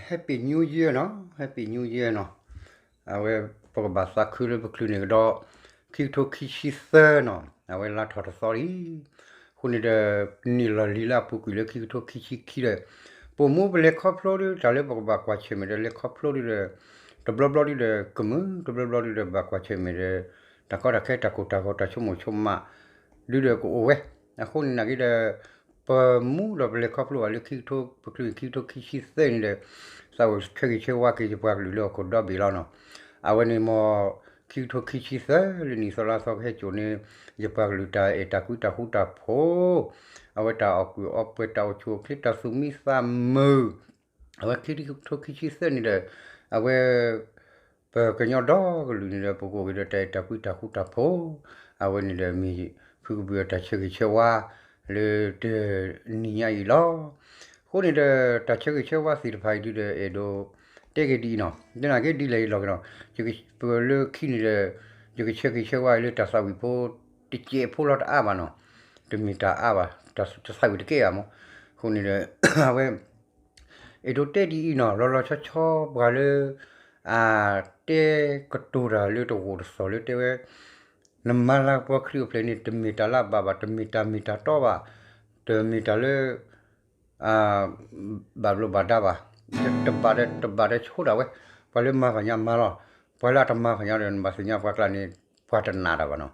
Happy New Year နီၤ, Happy New Year နီၤ. အဝဲ ပကဘၣ်သးခုလၢပချုးန့ၣ်ကဒီး ခံကထိခံဆံသၢနီၤ, အဝဲလါထီၣ်တသီလံ. အဃိန့ၣ်ဒီး နံၣ်လီၢ်လံၤလၢအပူၤကွံာ်လၢခံကထိခံဆံခံဒီး ပိာ်မူပလဲၤခီဖျိဒုး တၢ်လၢပကဘၣ်ကွၢ်ဆၢၣ်မဲာ်ဒီးလဲၤခီဖျိဒုးဒီး တဘျီဘျီဒုးဒီးကမုာ် တဘျီဘျီဒုးဒီးဘၣ်ကွၢ်ဆၢၣ်မဲာ်ဒီး တၢ်ကီတၢ်ခဲတၢ်ကိၢ်တၢ်ဂီၤတၢ်ဆိကမိၣ်ဆိကမး ဒုးဒီးကအိၣ်ဝဲ. အဃိန့ၣ်နာ်က့ဒီး ပမူဒီးပလဲၤခီဖျိဘၣ်လၢခံကထိ ပချုးခံကထိခံဆံသၢန့ၣ်ဒီး သးအိၣ်ဆၢဂ့ၤဆၢဝါက့ၤယပှၤကလုာ်လၢဟီၣ်ခိၣ်ဒီဘ့ၣ်လီၤနီၤ. အဝဲန့ၣ်မ် ခံကထိခံဆံသၢလၢနံၣ်သီလါသီကဟဲစိာ်န့ၣ် ယပှၤကလုာ်တၢ်အဲၣ်တၢ်ကွံတၢ်ဃူတၢ်ဖိး အဝဲတၢ်အီၣ်ကုၢ်အီပှဲၤတၢ်အိၣ်ဆူၣ်အိၣ်ချ့တၢ်သူၣ်မံသးမုာ် အဝဲခံကထိခံဆံသၢန့ၣ်ဒီး အဝဲ ပကညီဒီကလုာ်န့ၣ်ဒီး ပကအိၣ်က့ၤဒီးတၢ်အဲၣ်တၢ်ကွံတၢ်ဃူတၢ်ဖိး အဝဲန့ၣ်ဒီးမ့ၢ်ဖုကဘုးအတၢ်ဆၢဂ့ၤဆၢဝါ လၢတနံၤညါအံၤလီၤ. အဃိန့ၣ်ဒီး တၢ်ဆၢဂ့ၤဆၢဝါသ့ၣ်တဖၣ်အံၤဒုဒီး အဲၣ်ဒိးတဲက့ၤဒ်အံၤနီၤ, သနာ်က့ဒ်လဲၣ်အံၤလီၤက့ၤနီၤ, ပလၢခံန့ၣ်ဒီး ယကဆၢဂ့ၤဆၢဝါအံၤလၢတၢ်သးဝံၣ်ဖိ တစဲးဖိလီၤတအါဘၣ်နီၤ, တမ့ၢ်တၢ်အါဘၣ်, တၢ်သးဝံၣ်တကဲဘၣ်မး. အဃိန့ၣ်ဒီး အဝဲ အဲၣ်ဒိးတဲဒ်အံၤနီၤ, လီၤလီၤဆီဆီပှၤလၢ အတဲကတိၤတၢ်လၢတဂိာ်တသီၣ်လၢတဲဝဲ နမၤလၤကပီၤခရံာ်အိၣ်ဖျဲၣ်န့ၣ် တမ့ၢ်တၢ်လၢအဘၣ်ဘၣ်, တမ့ၢ်တၢ်မ့ၢ်တၢ်တီဘၣ်, တမ့ၢ်တၢ်လၢ ဘၣ်ဘျိးဘၣ်ဒါဘၣ်, တဘၣ်ဒီး တဘၣ်ဒီးဆိဒၣ်ဝဲ, ပှၤလၢမၤဖးညါမၤလီၤ, ပှၤလၢအတမၤဖးညါဒီး နဘၣ်သ့ၣ်ညါပှၤကျါန့ၣ် ပှၤတနာ်တၢ်ဘၣ်နီၤ,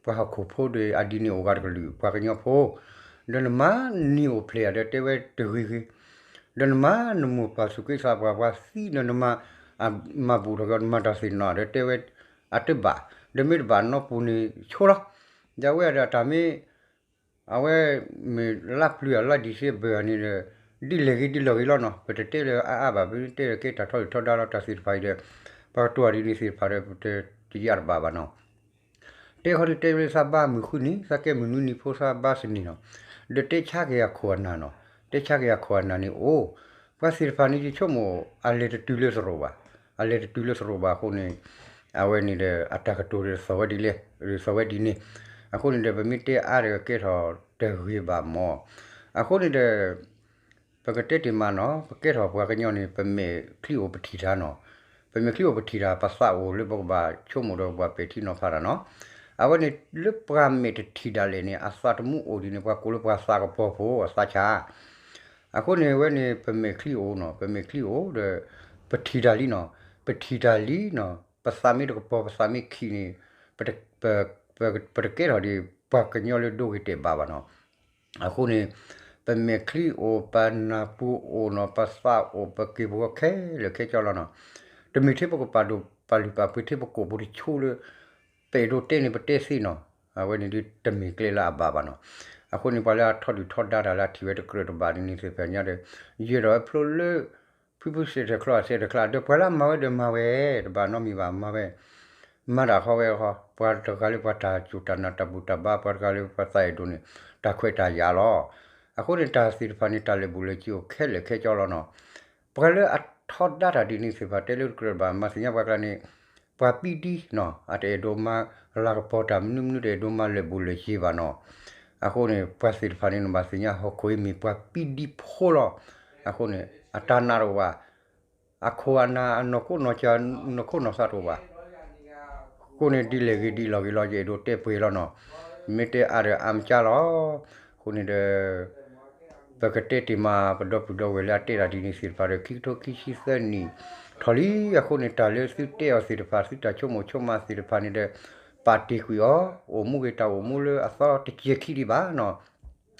ပှၤဟီၣ်ခိၣ်ဖိဒီးအဒ်န့ၣ်အိၣ်ဂၤတကလုာ် ပှၤကညီဖိ, ဒီးနမၤန့ၢ်အိၣ်ဖျဲၣ်ဧါဒီးတဲဝဲတဂ့ၤဂ့ၤ, ဒီးနမၤနမိၢ်ပၢ်သူၣ်က့သးပှၢ်ပှၤသံဒီးနမၤ မၤဘူၣ်ထီၣ်က့ၤ နမၤတၢ်သ့ၣ်နီၣ်ဒီးတဲဝဲ အတဘၣ်, ဒီးမ့ၢ်တဘၣ်နီၢ်ပူၤန့ၣ်ဆိလီၤ. ဒီးအဝဲဒီးတၢ်မ့ၢ် အဝဲမ့ၢ်လါပျုၤဧါ လါ December န့ၣ်ဒီး ဒ်လဲၣ်ဂ့ၤဒ်လဲၣ်ဂ့ၤလီၤနီၤ, ပတတဲလၢအအါဘၣ်, ပတဲလၢကဲတၢ်ထီဒုၣ်ထီဒါလီၤ တၢ်သ့ၣ်တဖၣ်အံၤဒီး ပှၤကတိၤတၢ်ဒ်န့ၣ်သ့ၣ်တဖၣ်ဒီး ပတယါတဘၣ်ဘၣ်နီၤ. တဲဃီဒုးတဲဝဲသးဘါမုၢ်ဃုနံၤ, သးကဲမုၢ်နွံနံၤဖိသးဘါသနံၤနီၤ, ဒီးတဲဆါက့ၤအခိၣ်အနၢ်နီၤ, တဲဆါက့ၤအခိၣ်အနၢ်န့ၣ်အိၣ်, ပှၤသ့ၣ်တဖၣ်န့ၣ်ယဆိကမိၣ် အလဲၤတတုၤလၢသရိာ်ဘၣ်, အလဲၤတတုၤလၢသရိာ်ဘၣ်အဃိန့ၣ် အဝဲန့ၣ်ဒီး အတၢ်ကတိၤဒီးသီၣ်ဝဲဒ်လဲၣ်, သီၣ်ဝဲဒ်န့ၣ်, အဃိန့ၣ်ဒီး ပမ့ၢ်တဲအါဒီးကဲထီၣ်တဂ့ၤဘၣ်မး, အဃိန့ၣ်ဒီး ပကတဲတ့ၢ်မးနီၤ, ပကဲထီၣ်ပှၤကညီန့ၣ် ပမဲာ်ချံအိၣ်ပထံၣ်တၢ်နီၤ, ပမဲာ်ချံအိၣ်ပထံၣ်တၢ် ပသးအိၣ်လၢပကဘၣ်ဆိကမိၣ်ဒီးပဘၣ်ပဲာ်ထံနီၤဖးတၢ်နီၤ, အဝဲန့ၣ်လၢပှၤမဲာ်တထံၣ်ဒၣ်လဲာ်န့ၣ် အသးတမူအိၣ်ဒ်န့ၣ် ပှၤကိးလၢပှၤသးကပီၤဖိအသးဆး အဃိန့ၣ်ဝဲန့ၣ် ပမဲာ်ချံအိၣ်နီၤ, ပမဲာ်ချံအိၣ်ဒီး ပထံၣ်တၢ်လံနီၤ, ပထံၣ်တၢ်လံနီၤ, ပသးမ့ၢ်တကပီၤ ပသးမ့ၢ်ခံးန့ၣ် ပတကဲထီၣ်ဒ်ပှၤကညီလၢဒိဂ့ၤတဲာ်ဘၣ်ဘၣ်နီၤ. အဃိန့ၣ် ပမဲာ်ချံအိၣ် ပနၢ်ပူၤအိၣ်နီၤ, ပသးအိၣ် ပက့ၢ်ပဂီၤခဲလၢာ်ခဲဆ့လီၤနီၤ. တမ့ၢ်ထဲပကပာ်ဒိၣ်ပာ်လုၢ်ပာ်ပှ့ၤထဲပကိာ်ပူၤတဆိလၢ ပအဲၣ်ဒိးတဲန့ၣ် ပတဲသ့နီၤ, အဝဲန့ၣ်ဒ်တမ့ၢ်ကျဲလၢအဘၣ်ဘၣ်နီၤ. အဃိန့ၣ် ပှၤလၢအထီဒုၣ်ထီဒါတၢ်လၢအထံၣ်ဝဲတကြၢးတဘၣ်န့ၣ်န့ၣ်သ့ၣ်တဖၣ်ညါဒီး ယဲၢ်ဒီးဝဲဖျိလၢ ဖုဖုစဲးတချီအစဲးတချီ ဒီးပှၤလၢအမၤဝဲဒီးမၤဝဲ တဘၣ်နီတမံၤဘၣ် မၤဝဲ မၤတၢ်ဃီဝဲဃီ, ပှၤတဂၤလၢပှၤတၢ်စူၢ်တၢ်နာ်တၢ်ဘူၣ်တၢ်ဘါ ပှၤတဂၤလၢပှၤသးအဲၣ်ဒိၣ်န့ၣ် တၢ်ခွဲးတၢ်ယာ်လီၤ. အဃိန့ၣ် တၢ်သ့ၣ်တဖၣ်န့ၣ် တၢ်လၢာ်ဘူၣ်လၢာ်စ့အိၣ်ခဲလၢာ်ခဲဆ့လီၤနီၤ. ပှၤလၢအထီဒါတၢ်ဒ်န့ၣ်သ့ၣ်တဖၣ် တဲလၢတကြၢးဘၣ် မၤသ့ၣ်ညါပှၤကျါန့ၣ် ပှၤပံဒံနီၤ, အတအဲၣ်ဒိးမၤလၤကပီၤတၢ်မနုၤမနုၤ တအဲၣ်ဒိးမၤလၢာ်ဘူၣ်လၢာ်စ့ဘၣ်နီၤ. အဃိန့ၣ် ပှၤသ့ၣ်တဖၣ်န့ၣ် နဘၣ်သ့ၣ်ညါဟီၣ်ခိၣ်အံၤမ့ၢ်ပှၤပံဒံဖိလီၤ. အဃိန့ၣ် အတၢ်နာ်တအိၣ်ဘၣ် အခိၣ်အနၢ် အနီၢ်ခိနီၢ်စၢ် နီၢ်ခိနီၢ်သးတအိၣ်ဘၣ်. အဃိန့ၣ် ဒ်လဲၣ်ဂ့ၤဒ်လဲၣ်ဂ့ၤလီၤ ယအဲၣ်ဒိးတဲပှဲၤလီၤနီၤ. မ့ၢ်တဲအါဒီးအါမးလီၤ. အဃိန့ၣ်ဒီး ပကတဲတ့ၢ်မး ပဒီပုၢ်ဒီဝဲၢ်လၢအတဲတၢ်ဒ်န့ၣ်သ့ၣ်တဖၣ်ဒီး ခံကထိခံဆံသၢနံၣ်ထီၣ်လံ. အဃိန့ၣ် တၢ်လၢသုတဲအီၤသ့ၣ်တဖၣ် သုတၢ်ဆိကမိၣ်ဆိကမးသ့ၣ်တဖၣ်န့ၣ်ဒီး ပာ်တ့ၢ်ကွံာ်အီၤ အိၣ်မူက့ၤတၢ်အိၣ်မူလၢအသီတစဲးခံဒံးဘၣ်နီၤ.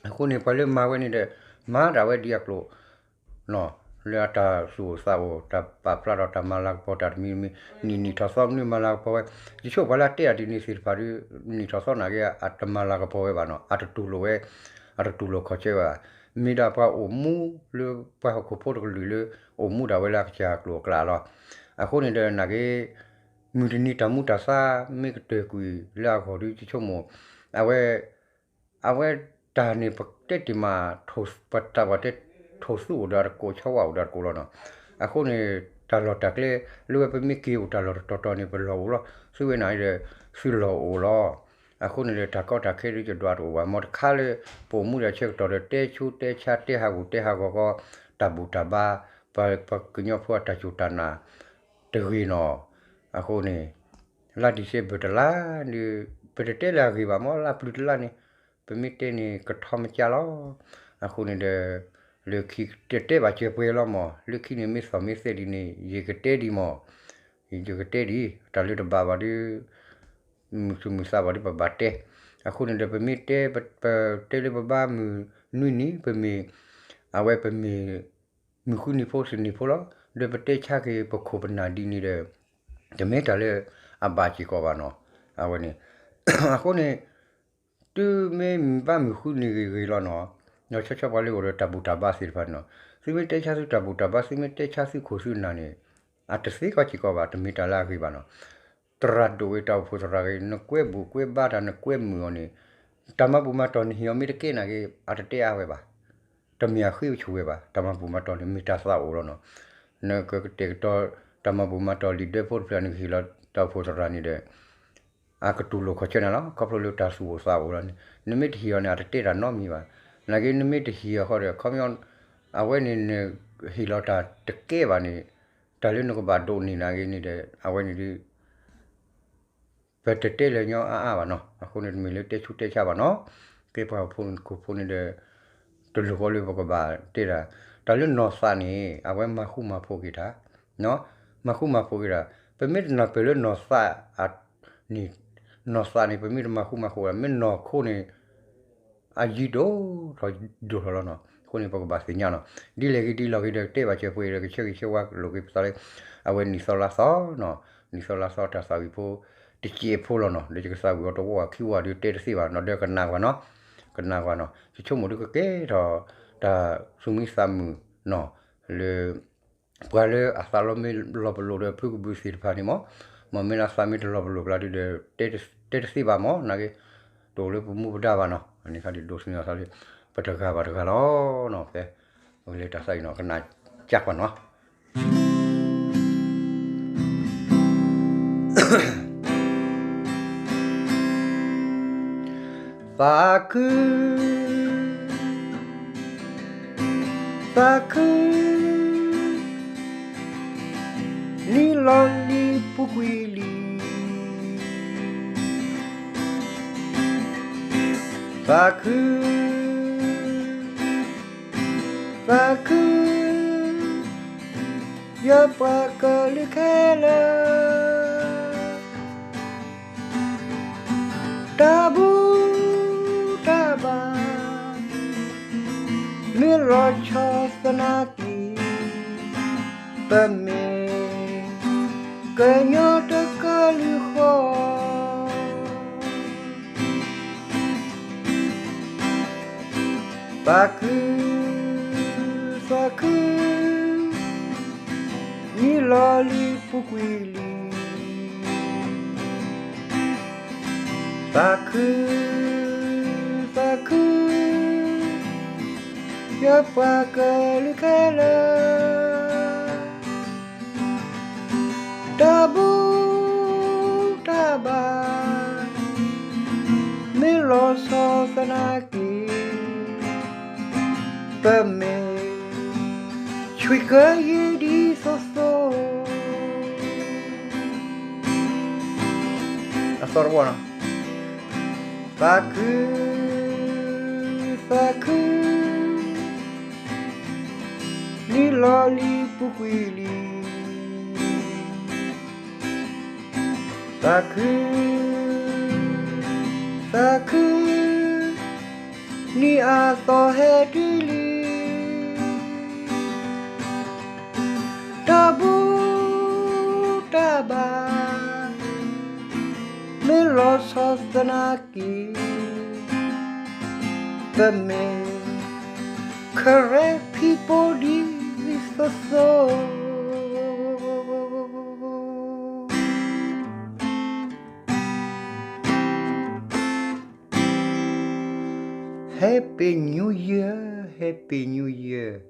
အဃိန့ၣ် ပှၤလၢမၤဝဲန့ၣ်ဒီး မၤဒၣ်ဝဲဒ်အကျိၤ လၢအတၢ်သူၣ်အိၣ်သးအိၣ် တၢ်ပာ်ဖျါထီၣ်တၢ်မၤလၤကပီၤတၢ်တမံၤမံၤ နံၣ်နံၣ်ထီၣ်သီမနုၤမၤလၤကပီၤဝဲ, ယဆိကမိၣ်ပှၤလၢအတဲတၢ်ဒ်န့ၣ်သ့ၣ်တဖၣ်ဒီး နံၣ်ထီၣ်သီနာ်က့ အတမၤလၤကပီၤဝဲဘၣ်နီၤ, အတတူၢ်လိာ်ဝဲ, အတတူၢ်လိာ်ခီၣ်ဆၢဝဲဘၣ်. မ့ၢ်ဒၣ်ပှၤအိၣ်မူလၢပှၤဟီၣ်ခိၣ်ဖိတကလုာ်လၢ အိၣ်မူဒၣ်ဝဲလၢအကစၢ်အကျိၤအကျဲလီၤ. အဃိန့ၣ်ဒီးနာ်က့ မုၢ်တနံၤတၢ်မူတၢ်သါ မ့ၢ်ကတၢၢ်ကွံာ်လၢအဂီၢ်ဒီး ယဆိကမိၣ် အဝဲ အဝဲတၢ်န့ၣ် ပတဲတ့ၢ်မး ပတၢ်ပှၤတဲ ထိၣ်သူအိၣ်ဒီးတကိး ဆီဝါအိၣ်ဒီးတကိးလီၤနီၤ. အဃိန့ၣ် တၢ်လီၢ်တၢ်ကျဲ လၢဝဲပမ့ၢ်က့ၤအိၣ်တၢ်လီၢ်တတီၤတီၤန့ၣ် ပလီၢ်အိၣ်လီၤ. သုဝဲနၤဒီး သုလီၢ်အိၣ်လီၤ. အဃိန့ၣ်ဒီး တၢ်ကီတၢ်ခဲဒ်ယဒွးတအိၣ်ဘၣ် မ်တခါလၢ ပအိၣ်မူဒၣ်ဆၢကတီၢ်ဒီး တဲဆူတဲဆါ တဲဟးဂူာ်တဲဟးဂီၤဃီ တၢ်ဘူၣ်တၢ်ဘါ ပှၤကညီဖိအတၢ်စူၢ်တၢ်နာ်တဂ့ၤနီၤ. အဃိန့ၣ် လါ December တလါန့ၣ် ပတတဲလၢအဂ့ၤဘၣ်မ့ၢ် လါပျုၤတလါန့ၣ် ပမ့ၢ်တဲန့ၣ် ကထီမကၢလီၤ. အဃိန့ၣ်ဒီး လၢခံတတဲဘၣ်စၢၤပှဲၤလီၤမး, လၢခံန့ၣ်မ့ၢ်သီၣ်မ့ၢ်သဲဒ်န့ၣ် ယကတဲဒံးမး, ယကတဲဒံး တၢ်လၢတဘၣ်ဘၣ်ဒီး မုာ်သူၣ်မုာ်သးဘၣ်ဒီး ပဘၣ်တဲ. အဃိန့ၣ်ဒီး ပမ့ၢ်တဲ ပတဲလၢပဘါမုၢ်နွံနံၤ ပမ့ၢ် အဝဲပမ့ၢ် မုၢ်ဃုနံၤဖိ စနေဖိလီၤ. ဒီးပတဲဆါက့ၤပခိၣ်ပနၢ်ဒ်န့ၣ်ဒီး တမ့ၢ်တၢ်လၢအဘၣ်စ့ၢ်ကီးဘၣ်နီၤ. အဝဲန့ၣ် အဃိန့ၣ် တုၤမ့ၢ်ဘါမုၢ်ဃုနံၤဂ့ၤဂ့ၤလီၤနီၤ, ဒီးဆီဆီပှၤလၢအိၣ်ဒီးတၢ်ဘူၣ်တၢ်ဘါသ့ၣ်တဖၣ်န့ၣ်နီၤ, သုမ့ၢ်တဲဆါသုတၢ်ဘူၣ်တၢ်ဘါ သုမ့ၢ်တဲဆါသုခိၣ်သုနၢ်န့ၣ် အတသ့ကီးစ့ၢ်ကီးဘၣ်, တမ့ၢ်တၢ်လၢအဂ့ၤဘၣ်နီၤ. သရၣ်ဒိၣ်ဂ့ၤ တၢ်အိၣ်ဖှိၣ်သရၣ်ဂ့ၤ နကွဲဘူၣ်ကွဲဘါတၢ် နကွဲမုာ်အီၤန့ၣ် တၢ်မၤဘူၣ်မၤတီၢ်နဟ့ၣ်အီၤမ့ၢ်တကဲနာ်က့ၤ အတတဲအါဝဲဘၣ်, တမ့ၢ်အဃ့ဆူၣ်ဝဲဘၣ်. တၢ်မၤဘူၣ်မၤတီၢ်န့ၣ် မ့ၢ်တၢ်သးအိၣ်လီၤနီၤ. နကကတဲာ်ကတီၤ တၢ်မၤဘူၣ်မၤတီၢ်လံာ်ဒၢဖိတဖျၢၣ် နကဟ့ၣ်လီၤတၢ်အိၣ်ဖှိၣ်သရၣ်န့ၣ်ဒီး အကတူၢ်လိာ်ခီၣ်ဆၢနၤလီၤ. ခီဖျိလၢတၢ်သူၣ်အိၣ်သးအိၣ်လီၤန့ၣ် နမ့ၢ်တဟ့ၣ်အီၤန့ၣ် အတတဲတၢ်နီတမံၤဘၣ်. နာ်က့ နမ့ၢ်တဟ့ၣ်အီၤဃီဒီး ခီပညီ အဝဲန့ၣ်နဟ့ၣ်လီၤတၢ်တကဲဘၣ်န့ၣ် တၢ်လၢနကဘၣ်ဒိးန့ၢ်နာ်က့န့ၣ်ဒီး အဝဲန့ၣ်ဒ် ပတတဲလၢညီအါအါဘၣ်နီၤ. အဃိန့ၣ် တမ့ၢ်လၢတဲဆူးတဲဆါဘၣ်နီၤ. ကဲပှၤဖိန့ၣ်ဒီး တလိၣ်ဃီလၢပကဘၣ်တဲတၢ်, တၢ်လၢနီၢ်သးန့ၣ် အဝဲမၤဃူမၤဖိးက့ၤတၢ်, မၤဃူမၤဖိးက့ၤတၢ်. ပမ့ၢ်တနၢ်ပၢၢ်လၢနီၢ်သးန့ၣ်, နီၢ်သးန့ၣ် ပမ့ၢ်တမၤဃူမၤဖိးတၢ် မ့ၢ်နီၢ်ခိန့ၣ် အယံၤဒိၣ်ထီၣ်ဒိၣ်ထီၣ်လီၤနီၤ. အဃိန့ၣ် ပကဘၣ်သ့ၣ်ညါနီၤ. ဒ်လဲၣ်ဂ့ၤဒ်လဲၣ်ဂ့ၤဒီး တဲဘၣ်စၢၤပှဲၤဒီး ကဆၢဂ့ၤဆၢဝါလိာ်က့ၤပသးလၢ အဝဲနံၣ်သီလါသီနီၤ, နံၣ်သီလါသီ တၢ်သးဝံၣ်ဖိ တစဲးဖိလီၤနီၤ. ဒီးယကသးဝံၣ်အီၤတဝီဝီခံဝီဒီး တဲတသ့ဘၣ်နီၤ, ဒီးကနၣ်ကွၢ်နီၤ, ကနၣ်ကွၢ်နီၤ. ယဆိကမိၣ်ဒ်ကကဲထီၣ် တၢ်သူၣ်မံသးမုာ်နီၤ, လၢ ပှၤလၢအသးလီမ့ၢ်လီၤပလိာ်ဒီး ဖုကဘုးသ့ၣ်တဖၣ်န့ၣ်မး, မ့မ့ၢ်လၢအသးမ့ၢ်တလီၤပလိာ်ကျါဒုဒီး တဲတသ့ဘၣ်မး, နာ်က့ တအိၣ်လၢပမူပဒါဘၣ်နီၤ. အန့ၣ်ခါဒုးဒိးသန့ၤအသးလၢ ပတဂၤဘၣ်တဂၤလီၤနီၤ. ဖဲ ပကလဲၤတၢ်သးအံၤနီၤ ကနၣ်ကၢ်ကွၢ်နီၤ. သးခု, သးခု, နံၣ်လီၤလံၤပူၤကွံာ်လံ. သးခု, သးခု, ယပှၤကလုာ်ခဲလၢာ် တၢ်ဘူၣ်တၢ်ဘါ မ့ၢ်လီၤဆီသနာ်က့ ပမ့ၢ်ကညီတကလုာ်ဃီ သးခု, သးခု, နံၣ်လီၤလံၤပူၤကွံာ်လံ. သးခု, သးခု, ယပှၤကလုာ်ခဲလၢာ် တၢ်ဘူၣ်တၢ်ဘါ မ့ၢ်လီၤဆီသနာ်က့ ပမ့ၢ် ဆွံကယံၤဒ်သိးသိး အသီတဝီနီၤ, သးခု, သးခု, နံၣ်လီၤလံၤပူၤကွံာ်လံ. သးခု, သးခု, နံၣ်အသီဟဲတုၤလံ. တၢ်ဘူၣ်တၢ်ဘါ မ့ၢ်လီၤဆီသနာ်က့ ပမ့ၢ် Karen people ဒ်သိးသိး. Happy New Year, Happy New Year.